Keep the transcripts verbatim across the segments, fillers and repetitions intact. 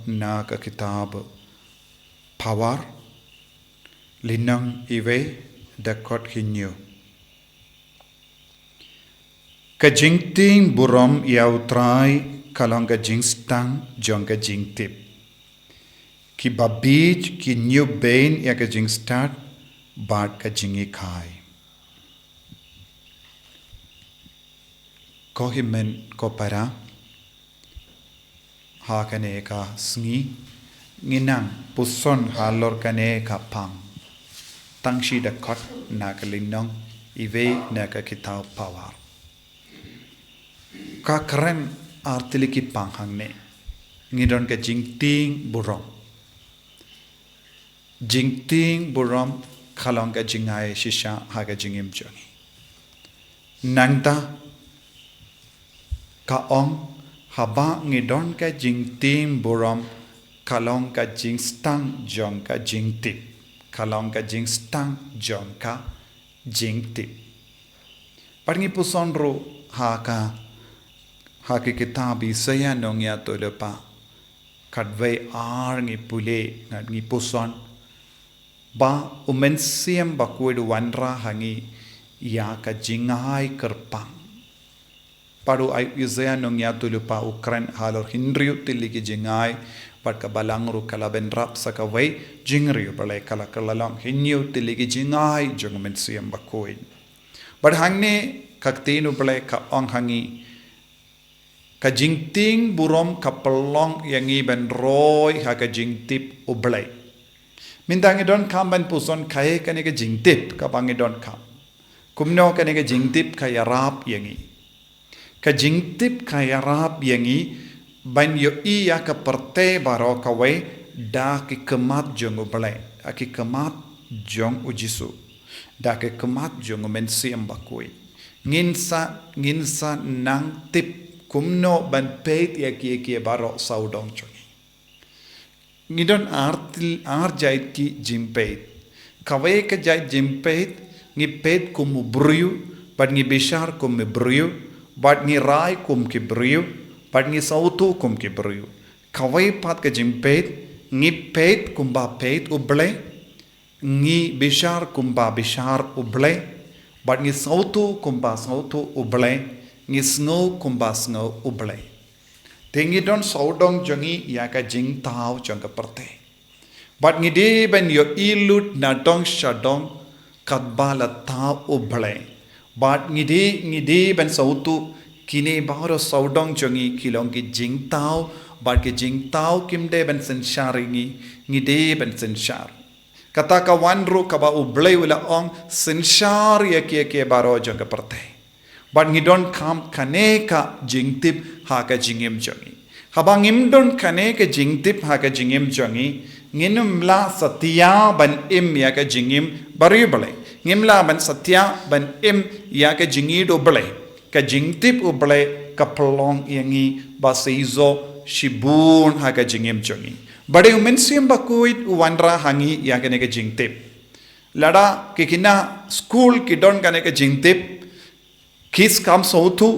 na ka kitab Pawar, lynnong iwei, dkhot hynñiew. Ka jingtieng burom ïa U Trai ka long ka jingstad jong ka jingtip. Kiba bieit ki ñiewbeiñ ïa ka jingstad bad ka jinghikai. Ko hynmen ko para, ha kane ka sngi ngi nang puson halor kane ka pang tang shi dkhot na ka lynnong iwei na ka kitab Pawar. Ka kren artylli ki pang hangne. Ngi don ka jingtieng burom. Jingtieng burom ka long ka jingai shisha ha ka jingim jong ngi. Nangta ka ong, haba ngi don ka jingtieng burom ka long ka jingstad jong ka jingtip. Ka long ka jingstad jong ka jingtip. Bad ngi puson ruh ha ka, ha ka kitab Isaiah nongïathuhlypa. Khatwei ar ngi pule, ngat ngi puson ba U Mynsiem Bakhuid u wanrah ha ngi ïa ka jingai kyrpang. Bad u Isaiah nongïathuhlypa u kren halor hynriew tylli ki jingai, bad ka Balang ruh ka la bynrap sa kawei jingriew, balei ka la kylla long hynñiew tylli ki jingai jong U Mynsiem Bakhuid. Bad hangne ka ktien U Blei ka ong ha ngi, ka jingtieng burom ka pynlong ïa ngi ban roi ha ka jingtip U Blei. Mynta ngi donkam ban puson kaei kane ka jingtip kaba ngi donkam. Kumno kane ka jingtip ka ïarap ïa ngi. Ka jingtip ka ïarap ïa ngi ban ïohi ïa ka pyrthei baroh kawei da ki khmat jong U Blei, ha ki khmat jong U Jisu, da ki khmat jong U Mynsiem Bakhuid. Ngin sa, ngin sa nang tip kumno ban peit ïa kiei kiei baroh sawdong jong ngi. Ngi don ar tyl-, ar jait ki jingpeit. Kawei ka jait jingpeit, ngi peit kum u briew, bad ngi bishar kum u briew, bad ngi rai kum ki briew, bad ngi sawtu kum ki briew. Kawei pat ka jingpeit, ngi peit kumba peit U Blei, ngi bishar kumba bishar U Blei, bad ngi sawtu kumba sawtu U Blei, ngi sngew kumba sngew U Blei. Te ngi don sawdong jong ngi ïa ka jingthaw jong ka pyrthei. Bad ngi dei ban ïohi lut na dong sha dong katba la thaw U Blei. Bad ngi dei, ngi dei ban sawtu kine baroh sawdong jong ngi ki long ki jingthaw, bad ki jingthaw kim dei ban synshar ïa ngi, ngi dei ban synshar. Kata ka wan ruh kaba U Blei u la ong synshar ïa kiei kiei baroh jong ka pyrthei. Bad ngi donkam kane ka jingtip ha ka jingim jong ngi. Haba ngim don kane ka jingtip ha ka jingim jong ngi, ngim lah satia ban im ïa ka jingim bariewblei. Ngim lah ban satia ban im ïa ka jingïeit U Blei. Ka jingtip U Blei ka pynlong ïa ngi ba seisoh shibun ha ka jingim jong ngi. Bad U Mynsiem Bakhuid u wanrah ha ngi ïa kane ka jingtip. Lada ki khynnah skul ki don kane ka jingtip, ki skam sawtu,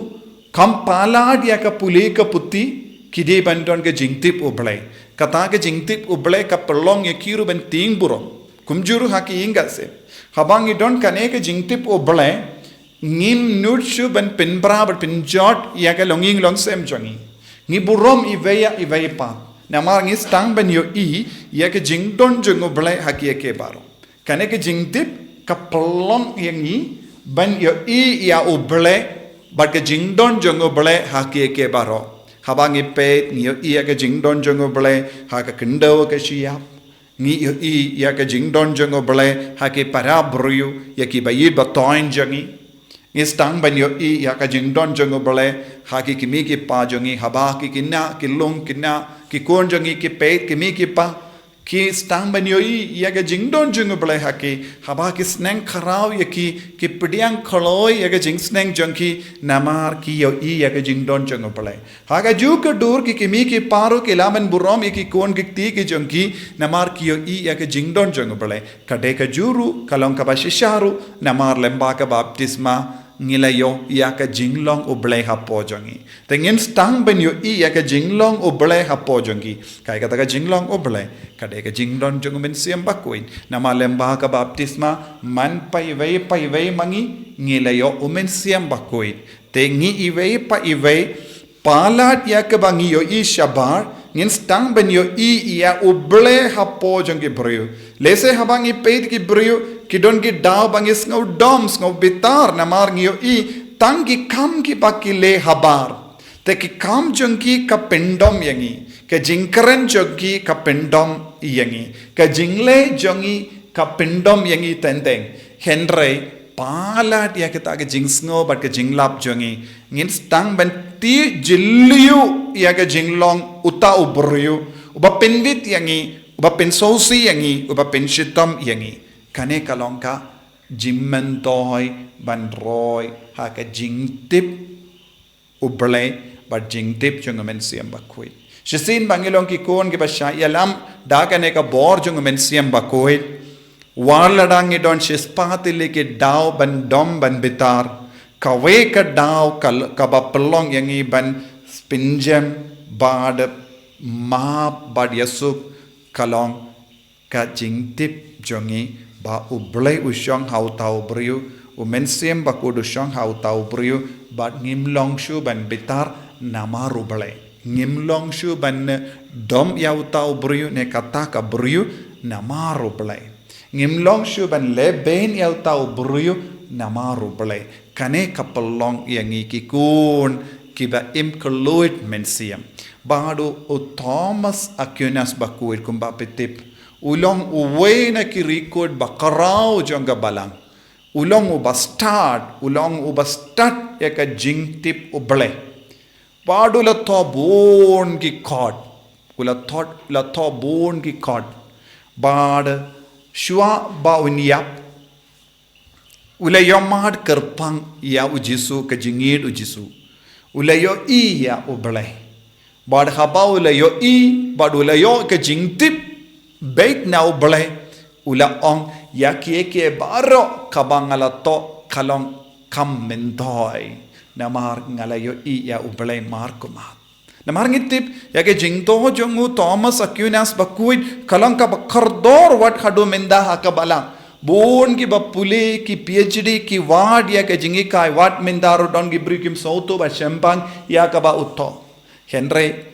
kam palat ïa ka pule ka puthi, ki dei ban don ka jingtip U Blei. Kata ka jingtip U Blei ka pynlong ïa ki ruh ban tieng burom. Kumjuh ruh ha ki ïing ki sem. Haba ngi don kane ka jingtip U Blei, ngim nud shuh ban pynbra bad pynjot ïa ka longïing longsem jong ngi. Ngi burom iwei ïa iwei pat. Namar ngi sdang ban ïohi ïa ka jingdon jong U Blei ha kiei kiei baroh. Kane ka jingtip ka pynlong ïa ngi ban ïohi ïa U Blei, bad ka jingdon jong U Blei ha kiei kiei baroh. Haba ngi peit ngi ïohi ïa ka jingdon jong U Blei ha ka khyndew ka shyiap. Ngi ïohi ïa ka jingdon jong U Blei ha ki para briew, ïa ki ba ïeit ba thoiñ jong ngi. Ngi sdang ban ïohi ïa ka jingdon jong U Blei ha ki kmie ki kpa jong ngi, haba ki khynnah ki lung khynnah ki khun jong ngi ki peit kmie ki kpa. Ki sdang ban ïohi ïa ka jingdon jong U Blei ha ki, haba ki sneng khraw ïa ki, ki pdiang kloi ïa ka jingsneng jong ki, namar ki ïohi ïa ka jingdon jong U Blei. Ha kajuh ka dur ki kmie ki kpa ruh ki lah ban burom ïa ki khun ki kti ki jong ki, namar ki ïohi ïa ka jingdon jong U Blei. Ka dei kajuh ruh ka long kaba shisha ruh, namar lyngba ka baptisma ngi la ïoh ïa ka jinglong U Blei hapoh jong ngi. Te ngin sdang ban ïohi ïa ka jinglong U Blei hapoh jong ngi. Kaei kata ka jinglong U Blei? Ka dei ka jingdon jong U Mynsiem Bakhuid. Namar lyngba ka baptisma, man pa iwei pa iwei ma ngi, ngi la ïoh U Mynsiem Bakhuid. Te ngi iwei pa iwei, palat ïa kaba ngi ïohi shabar, ngin sdang ban ïohi ïa U Blei hapoh jong ki briew. Lehse haba ngi peit ki briew, ki don ki daw ba ngi sngew dom, sngew bitar, namar ngi ïohi tang ki kam kiba ki leh habar. Te ki kam jong ki ka pyndom ïa ngi, ka jingkren jong ki ka pyndom ïa ngi, ka jingleh jong ngi ka pyndom ïa ngi teng teng. Hynrei palat ïa kita ka jingsngew bad ka jinglap jong ngi, ngin sdang ban tih jylliew ïa ka jinglong uta u briew uba pynbit ïa ngi, uba pynsngewsih ïa ngi, uba pynshitom ïa ngi. Kane ka long ka jingmyntoi ban roi ha ka jingtip U Blei bad jingtip jong U Mynsiem Bakhuid. Shisien ba ngi long ki khun kiba shah ïalam da kane ka bor jong U Mynsiem Bakhuid, wat lada ngi don shispah tylli ki daw ban dom ban bitar, kawei ka daw ka, kaba pynlong ïa ngi ban pynjem bad map bad ïasuk ka long ka jingtip jong ngi ba U Blei u shong ha uta u briew, U Mynsiem Bakhuid u shong ha uta u briew, bad ngim long shuh ban bitar namar U Blei. Ngim long shuh ban dom ïa uta u briew ne kata ka briew namar U Blei. Ngim long shuh ban lehbeiñ ïa uta u briew namar U Blei. Kane ka pynlong ïa ngi ki khun kiba im kylluid mynsiem. Bad u Thomas Aquinas Bakhuid kumba phi tip, u long uwei na ki riewkhuid bakhraw jong ka Balang. U long uba stad, u long uba stad ïa ka jingtip U Blei. Bad u la thoh bun ki kot, u la thoh, la thoh bun ki kot. Bad shuwa ba un ïap, u la ïohmad kyrpang ïa U Jisu, ka jingïeit U Jisu. U la ïohi ïa U Blei. Bad haba u la ïohi, bad u la ïoh ka jingtip beit na U Blei, u la ong, ïa kiei kiei baroh kaba nga la thoh ka long kam myntoi. Namar nga la ïohi ïa U Blei markhmat. Namar ngi tip ïa ka jingthoh jong u Thomas Aquinas Bakhuid ka long kaba kordor wat haduh mynta ha ka Balang. Bun kiba pule, ki PhD, ki wad ïa ka jinghikai, wat mynta ruh don ki briew kim sngewthuh ba shemphang ïa kaba u thoh. Hynrei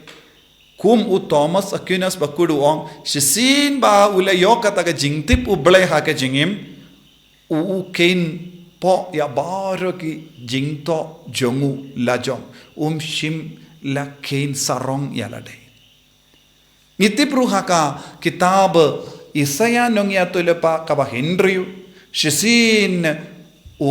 kum u Thomas Aquinas Bakhuid u ong, shisien ba u la ïoh kata ka jingtip U Blei ha ka jingim, u, u kheiñ poh ïa baroh ki jingthoh jong u lajong, um shym la kheiñ sarong ïa lade. Ngi tip ruh ha ka kitab Isaiah nongïathuhlypa kaba hynriew, shisien u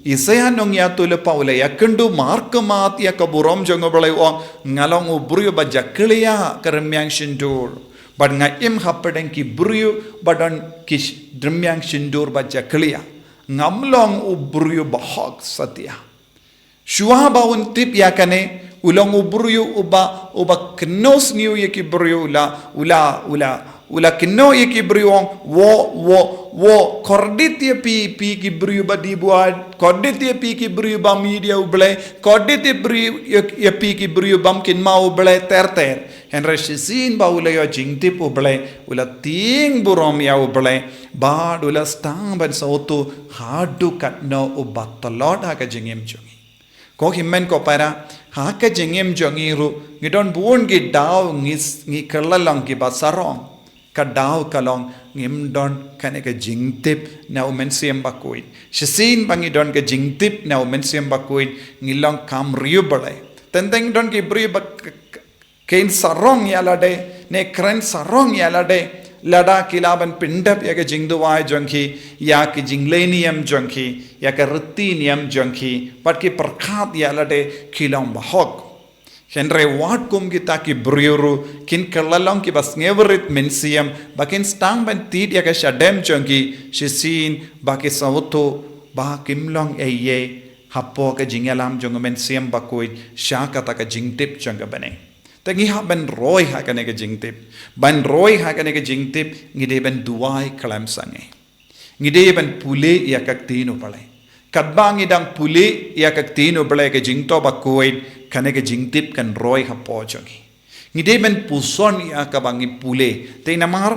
Isaiah nongïathuhlypa u la ïakynduh markhmat ïa ka burom jong U Blei u ong, nga long u briew ba jakhlia ka rmiang shyntur. Bad nga im hapdeng ki briew ba don ki sh-, rmiang shyntur ba jakhlia. Ngam long u briew ba hok satia. Shuwa ba un tip ïa kane, u long u briew uba, uba kynnoh sniew ïa ki briew u la, u la, u la, u la kynnoh ïa ki briew u ong, wo, wo, wo, kordit ïa phi, phi ki briew ba dih buaid, kordit ïa phi ki briew bym ïeit ïa U Blei, kordit ïa briew, ïa, ïa phi ki briew bym kynmaw U Blei ter ter. Hynrei shisien ba u la ïoh jingtip U Blei, u la tieng burom ïa U Blei, bad u la sdang ban sngewthuh haduh katno uba tlot ha ka jingim jong ngi. Ko hynmen ko para, ha ka jingim jong ngi ruh, ngi don bun ki daw ngi s-, ngi kylla long kiba sarong. Ka daw ka long ngim don kane ka jingtip na U Mynsiem Bakhuid. Shisien ba ngi don ka jingtip na U Mynsiem Bakhuid, ngi long kam riew Blei. Teng teng don ki briew ba k-, k-, kheiñ sarong ïa lade, ne kren sarong ïa lade, lada ki lah ban pyndep ïa ka jingduwai jong ki, ïa ka jingleh niam jong ki, ïa ka riti niam jong ki, bad ki pyrkhat ïa lade ki long ba hok. Hynrei wat kum kita ki briew ruh, kin kylla long kiba sngewrit mynsiem, ba kin sdang ban tied ïa ka shadem jong ki, shisien ba ki sngewthuh ba kim long ei ei hapoh ka jingïalam jong U Mynsiem Bakhuid, sha kata ka jingtip jong ka bneng. Te ngi hap ban roi ha kane ka jingtip. Ban roi ha kane ka jingtip, ngi dei ban duwai khlem sangeh. Ngi dei ban pule ïa ka ktien U Blei. Katba ngi dang pule ïa ka ktien u Blei, ka jingthoh bakhuid, kane ka jingtip kan roi hapoh jong ngi. Ngi dei ban puson ïa kaba ngi pule. Te namar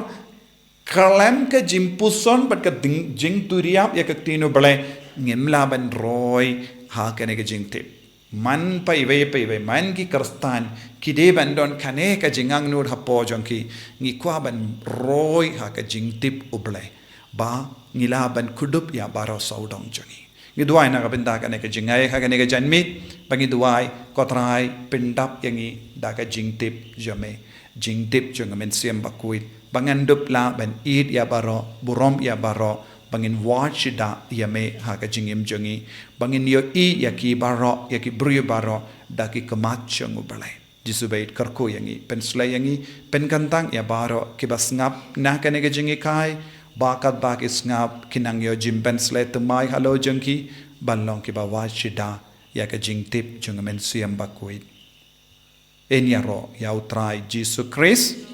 khlem ka jingpuson bad ka ding-, jingturiap ïa ka ktien u Blei, ngim lah ban roi ha kane ka jingtip. Man paiwei paiwei, man ki Khristan, ki dei ban don kane ka jingangnud hapoh jong ki, ngi kwah ban roi ha ka jingtip u Blei. Ba ngi lah ban kdup ïa baroh sawdong jong ngi. Ngi duwai na ka bynta kane ka jingai ha kane ka janmiet, ba ngi duwai, ko Trai, pyndap ïa ngi da ka jingtip jong me, jingtip jong ka Mynsiem Bakhuid, ba ngan dup lah ban ïeit ïa baroh, burom ïa baroh, ba ngin wad shidah ïa me ha ka jingim jong ngi, ba ngin ïohi ïa ki baroh, ïa ki briew baroh, da ki khmat jong u Blei. Jisu bad kyrkhu ïa ngi, pynshlei ïa ngi, pynkyntang ïa baroh kiba sngap na kane ka jinghikai, ba katba ki sngap, kin nang ïoh jingpynshlei thymmai halor jong ki, ban long kiba wad shidah ïa ka jingtip jong ka Mynsiem Bakhuid. Yn ïaroh ïa u Trai Jisu Khrist.